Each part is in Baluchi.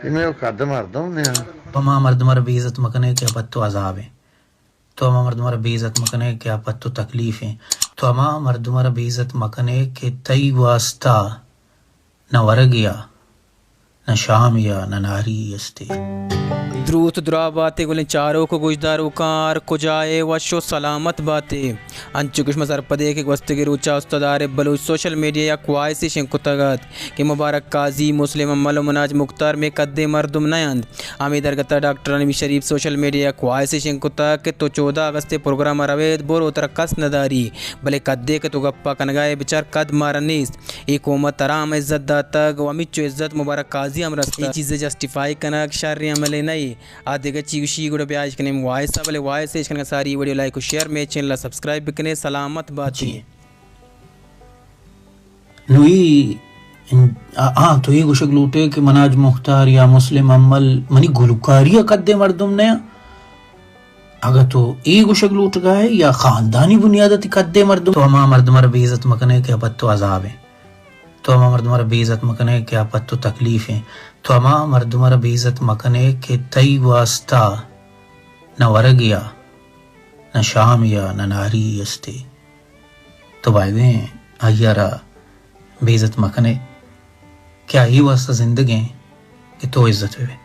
اے مئے کد مردم نہ انت۔ تو ہما مردم ءَ را بے عزت مہ کن ئے کہ آ پہ تو عذاب ایں۔ تو ہما مردم ءَ را بے عزت مہ کن ئے کہ آ پہ تو تکلیف ایں۔ تو ہما مردم ءَ را بے عزت مہ کن ئے کہ تئی واسطہ نہ ورگے ءَ، نہ شامے ءَ، نہ نہاری است ئے۔ دروت دراہ بات ئے گلیں چاروک ءُ گوشداروکاں، ہر کجا ئے وش ءُ سلامت بات ئے۔ انچو کہ شما سرپد ئے کہ گوستگیں روچ ءَ استاد عارف بلوچ سوشل میڈیا ءَ یک وائسے شنگ کتگ ات کہ مبارک قاضی، مسلم امل ءُ مناج مختار مئے کدیں مردم نہ انت۔ ہمے درگت ءَ ڈاکٹر حنیف شریف سوشل میڈیا ءَ یک وائسے شنگ کتگ کہ تو چودہ اگست ءِ پروگرام ءَ رویت، برو، ترا کس نہ داری، بلے کدے کہ تو گپ ءَ کنگ ءَ ئے، بچار کد مارا نیست۔ اے قوم ءَ ترا ہم عزت داتگ ءُ ہمینچو عزت مبارک قاضی ءَ ہم رستگ۔ اے چیز ءِ جسٹیفائی کنگ شریں عملے نہ ایں۔ آ دگہ چی گوشی، گڑا بیا اشکنیں وائس ءَ، بلے وائس ءَ اشکنگ ءَ ساری ویڈیو لائک ءُ شیئر، مئے چینل ءَ سبسکرائب بکنیں۔ سلامت بات ئے۔ جی۔ نو اے، آ، آ، تو اے گوشگ لوٹ ئے کہ مناج مختار یا مسلم امل منی گلوکاری ءَ کدیں مردم نہ انت؟ اگاں تو اے گوشگ لوٹگ ءَ ئے یا خاندانی بنیاد ءَ تئی کدیں مردم، تو ہما مردم ءَ را بے عزت مہ کن ئے کہ آ پہ تو عذاب ایں۔ تو ہما مردم ءَ را بے عزت مہ کن ئے کہ آ پہ تو تکلیف ایں۔ تو ہما مردم ءَ را بے عزت مہ کن ئے کہ تئی واسطہ نہ ورگے ءَ، نہ شامے ءَ، نہ نہاری است ئے۔ تو بایدیں آئی ءَ را بے عزت مہ کن ئے کہ آ اے واسطہ زندگ ایں کہ تو عزت بہ بئے۔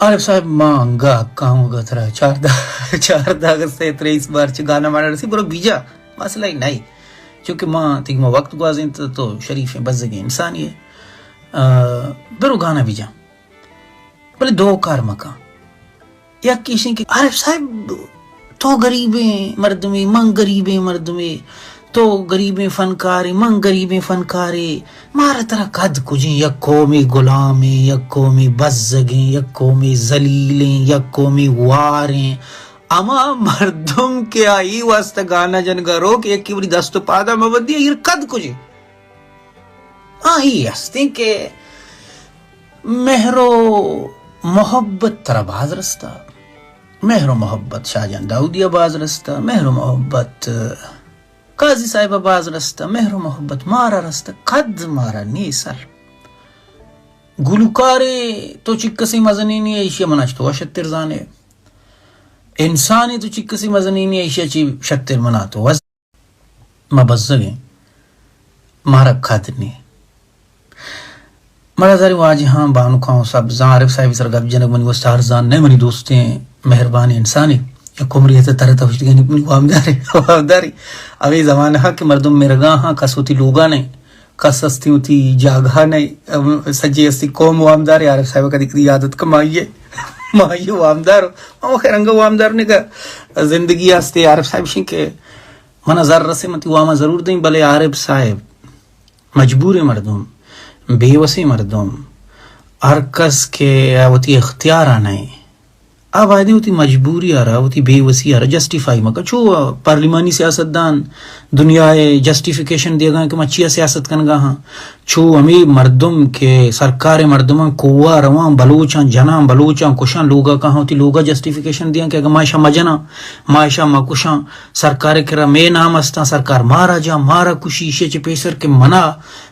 عارف صاحب، ما انگا حقاں، اگاں ترا چاردہ، چاردہ اگست ءَ ترئیس مارچ گانا مانا رسی، برو بیجا، مسئلہ ہی نہیں۔ چونکہ ما تئی ما وقت گوازینت، تو شریفیں بزگیں انسانے ئے۔ آ، برو گانا بیجا۔ بلے دو کار مکن۔ یک ایشیں کہ عارف صاحب، تو گریبیں مردمے، من گریبیں مردمے، تو گریبیں فنکارے، من گریبیں فنکارے، مارا ترا کد کجیں؟ یک قومے غلامیں، یک قومے بزگیں، یک قومے ذلیلیں، یک قومے واریں۔ ہما مردم کہ آئی واسطہ گانا جنگا رو کہ یکے وتی دست و پادا مبندی، ایر کد کجیں؟ آ، اے ہستیں کہ مہر و محبت ترا باز رستا۔ مہر و محبت شاہ جان داؤدی ءَ باز رستا۔ مہر و محبت قاضی صاحب ءَ باز رستا۔ مہر و محبت مارا رستا۔ کد مارا نی سر۔ گلوکارے تو چکسے مزنینے، ایشی ءَ منا چہ تو شتر زانے۔ انسانے تو چکسے مزنینے، ایشی ءَ چی شتر منا تو وز۔ ما بزگیں، مارا کد نی۔ مڑا زر واجہاں، بانکاں و سبزاں، عارف صاحب سر گپ جنگ منی واسطہ ارزان نہ، منی دوستیں مہربانیں انسانے۔ یک عمری ات ترا توشتگانی منی وامدارے، وامدارے۔ ہمے زمانہ کہ مردم مرگا ہاں، کس وتی لوگا نہ، کس ہستی وتی جاگہا نہ، سجے ہستی قوم وامدارے۔ عارف صاحب کدی کدی یاد ات کہ مائی، مائی وامدار، ما خیر انگا وامدار نہ کہ زندگی ہستے۔ عارف صاحب شین کہ منا زر رسے، من تئی وام ء ضرور دئیں، بلے عارف صاحب، مجبوریں مردم، بے وسیں مردم، ہر کس کہ آ وتی اختیار ء نہ ایں، آ بایدیں وتی مجبوری ء را، وتی بے وسی ء را جسٹیفائی مکن۔ چو پارلیمانی سیاست دان دنیا ء جسٹیفیکیشن دیگا کہ ما چیا سیاست کنگا ہاں، چو ہمے مردم کہ سرکار ء مردماں کوہ ء رواں، بلوچاں جناں، بلوچاں کشاں، لوگا کاہاں، وتی لوگا جسٹیفیکیشن دیاں کہ اگاں ما اشاں مجناں، ما اشاں مکشاں، سرکار ء کرا مئے نام استاں، سرکار مارا جاں، مارا کشی، ایشی ء چہ پیسر کہ منا،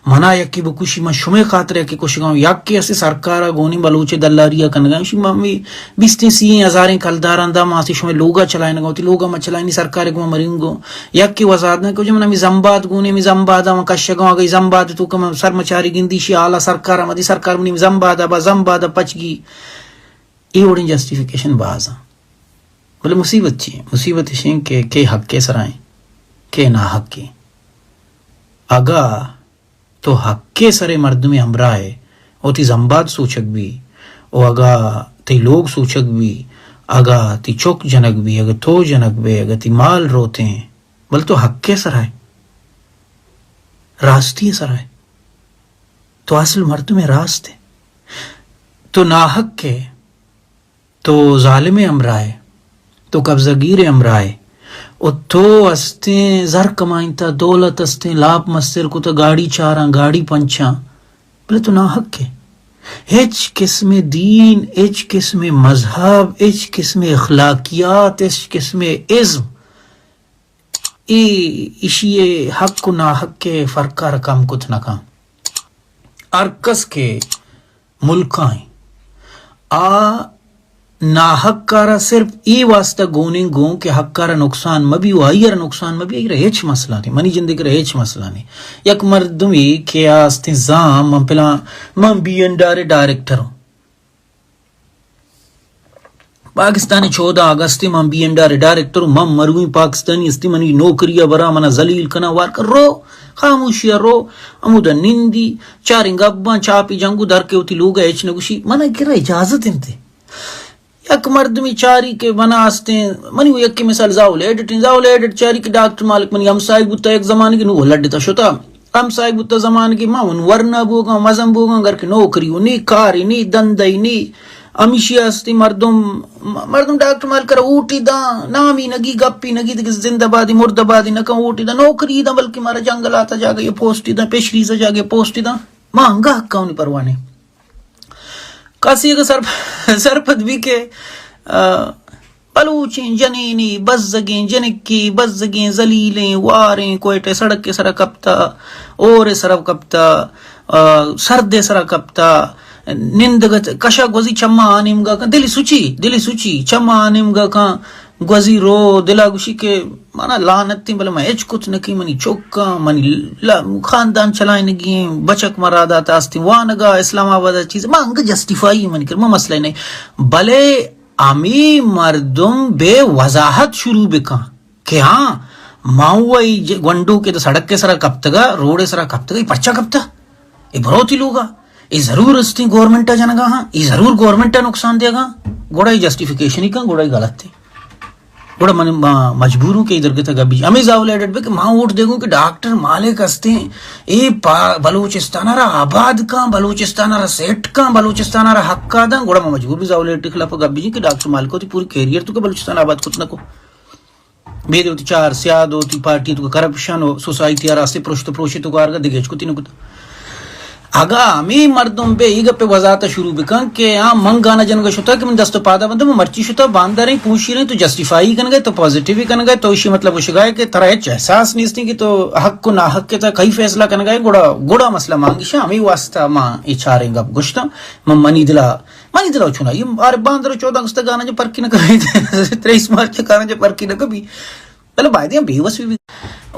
منا یکے بکشی، من شمئے خاطر ء یکے کشگاں، یکے اسے سرکار ء گونی بلوچ ء دلاری ء کنگا، ایشی ما ہمے بیستیں سییں ہزاریں کلداراں دا، ما اسے شمئے لوگا چلائینگاں، وتی لوگا ما چلائینی، سرکار ء گوں ما رنگوں۔ یکے وزات نہ کہ من ہمے زمباد گون، ہمے زمباد ء من کشگاں، اگاں اے زمباد ء توک ء من سرمچاری گندی، ایشی حالا سرکار ء مدی، سرکار منی زمباد ء با زمباد ء پچگی۔ اے وڑیں جسٹیفیکیشن باز آں۔ بلے مصیبت چی؟ مصیبت اش انت کہ کئے حق ء سرا انت، کئے ناحق ء۔ اگاں تو حق ء سر ء مردمے ہمراہ ئے، وتی زمباد سوچگ بی، و اگاں تئی لوگ سوچگ بی، اگاں تئی چک جنگ بی، اگاں تو جنگ بئے، اگاں تئی مال روتیں، بلے تو حق ء سرا ئے، راستی ء سرا ئے۔ تو اصل مردمے راست ئے۔ تو ناحق ئے۔ تو ظالمے ہمراہ ئے۔ تو قبضہ گیرے ہمراہ ئے۔ و تو استیں زر کمائینتا، دولت استیں، لاپ مستر کتا، گاڑی چاراں، گاڑی پنچاں۔ بلے تو ناحق ئے۔ ہچ قسم دین، ہچ قسم مذہب، ہچ قسم اخلاقیات، ہچ قسم ازم اے ایشی ء حق و ناحق ء فرق ء را کم کت نہ کن۔ ہر کس کہ ملکاں ایں۔ آ ناحق ءَ را صرف اے واسطہ گون ایں گون کہ حق ءَ را نقصان مہ بی و آئی ءَ را نقصان مہ بی، آئی ءَ را ہچ مسئلہ نیں، منی جند ءِ کرا ہچ مسئلہ نیں۔ یک مردمے کہ آ استیں زاں من پلان، من بی این ڈار ءِ ڈائریکٹر اوں۔ پاکستان ءِ چودہ اگست ءَ من بی این ڈار ءِ ڈائریکٹر اوں، من مرویں پاکستانی استیں، منی نوکری ءَ براں، منا ذلیل کناں، وار کن، رو، خاموشی ءَ رو، ہمودا نندی، چاریں گپاں، چاپی جنگو در کے وتی لوگ ءَ ہچ نہ گوشی، منا کرا اجازت انت۔ یک مردمی چاری کہ منا استیں، منی وہ یکی مثال زاول ایڈٹ ایں، زاول ایڈٹ چاری کہ ڈاکٹر مالک منی ہمسائگ بوتا یک زمانگے، نوں وہ لڈتا شتا۔ ہمسائگ بوتا زمانگے، ما ون ورنا بوگاں، مزن بوگاں، گر کہ نوکری و نی، کاری نی، دندئی نی۔ ہمیشی استی مردم، مردم ڈاکٹر مالک را اوٹی داں، نامی نگی، گپی نگی، دگہ زندہ بادی، مردہ بادی نکن، اوٹی داں، نوکری داں، بلکہ مارا جنگلاتا جاگہ یہ پوسٹی داں، پیشریزا جاگہ یہ پوسٹی داں۔ ما انگا حقاونی پروانے۔ کسی اگہ سر-، سرپد بی کہ، آ، بلوچیں جنینے، بزگیں جنکے، بزگیں ذلیلیں واریں، کوئٹہ سڑک ءِ سرا کپتا، ہور ءِ سرا کپتا، آ، سرد ءِ سرا کپتا، نندگ ءَ کشا گوزی چماں آ نیمگا کن، دلی سوچی، دلی سوچی، چماں آ نیمگا کن، گوزی رو، دلا گوشی کہ منا لعنت ایں، بلے من ہچ کت نہ کیں، منی چکاں، منی ل-، خاندان چلائینگی ایں، بچک مرا داتا استیں وانگا، اسلام آباد ءَ چیز، ما انگہ جسٹیفائی منی کر، ما مسئلہ نہیں۔ بلے ہمے مردم بے وضاحت شروع بکن کہ ہاں، ما وئی ج-، گونڈو کہ سڑک ءِ سرا کپتگا، روڈ ءِ سرا کپتگا، اے پرچا کپتا؟ اے بروتی لوگا، اے ضرور استیں گورنمنٹ ءَ جنگا ہاں، اے ضرور گورنمنٹ ءَ نقصان دیگا، گڑا اے جسٹیفیکیشن ہی کن، گڑا اے غلط ہے۔ گڑا من ما مجبور ہوں کہ اے درگت ءَ گپ بی۔ ہمے زاول ایڈٹ بے کہ ما ووٹ دیگوں کہ ڈاکٹر مالک استیں، اے پا-، بلوچستان ءَ را آباد کن، بلوچستان ءَ را سیٹ کن، بلوچستان ءَ را حق ءَ داں، گڑا ما مجبور بی زاول ایڈٹ ءِ خلاف گپ بی کہ ڈاکٹر مالک وتی پوری کیریئر تو کہ بلوچستان آباد کت نہ کو۔ بید وتی چار سیاد وتی پارٹی تو کرپشن و سوسائٹی ءَ راستے پرشت پروشی تو کارگا دگہ ہچ کتی نہ کتا۔ اگاں ہمے مردم بے اے گپ ءِ وضاحت ءَ شروع بکن کہ آ من گانا جنگ ءَ شتا کہ من دست و پادا بندم، من مرچی شتا، بانداریں، پونشیریں، تو جسٹیفائی کنگئے، تو پازیٹیو کنگئے، تو اشی مطلب گوشگائے کہ ترا ہچ احساس نیستیں کہ تو حق و ناحق ءِ تہ کئی فیصلہ کنگئے، گڑا، گڑا مسئلہ مانگشاں۔ ہمے واسطہ ما اے چاریں گپ گوشتاں۔ من منی دلا، منی دلا چونا، یہ آر باندر چودہ اگست گانا جو پرکی نہ کبی، تریس مارچ گانا جو پرکی نہ کبی۔ بلے بایدیں بے وس بی۔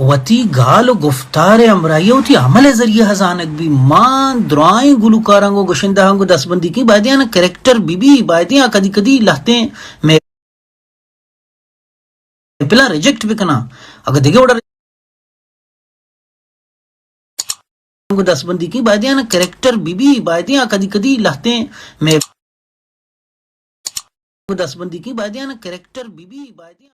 وتی گال و گفتار ءِ ہمراہی ءَ وتی عمل ءِ ذریعہ ءَ زانگ بی۔ ما درائیں گلوکاراں گوں گشندہاں گوں دستبندی کیں، بایدیں آناں کریکٹر بی بی، بایدیں آ کدی کدی لہتیں محفلاں ریجیکٹ بکناں۔ اگہ دگہ وڑا گوں دستبندی کیں، بایدیں آناں کریکٹر بی بی، بایدیں آ کدی کدی لہتیں محفلاں گوں دستبندی کیں، بایدیں آناں کریکٹر بی بی، بایدیں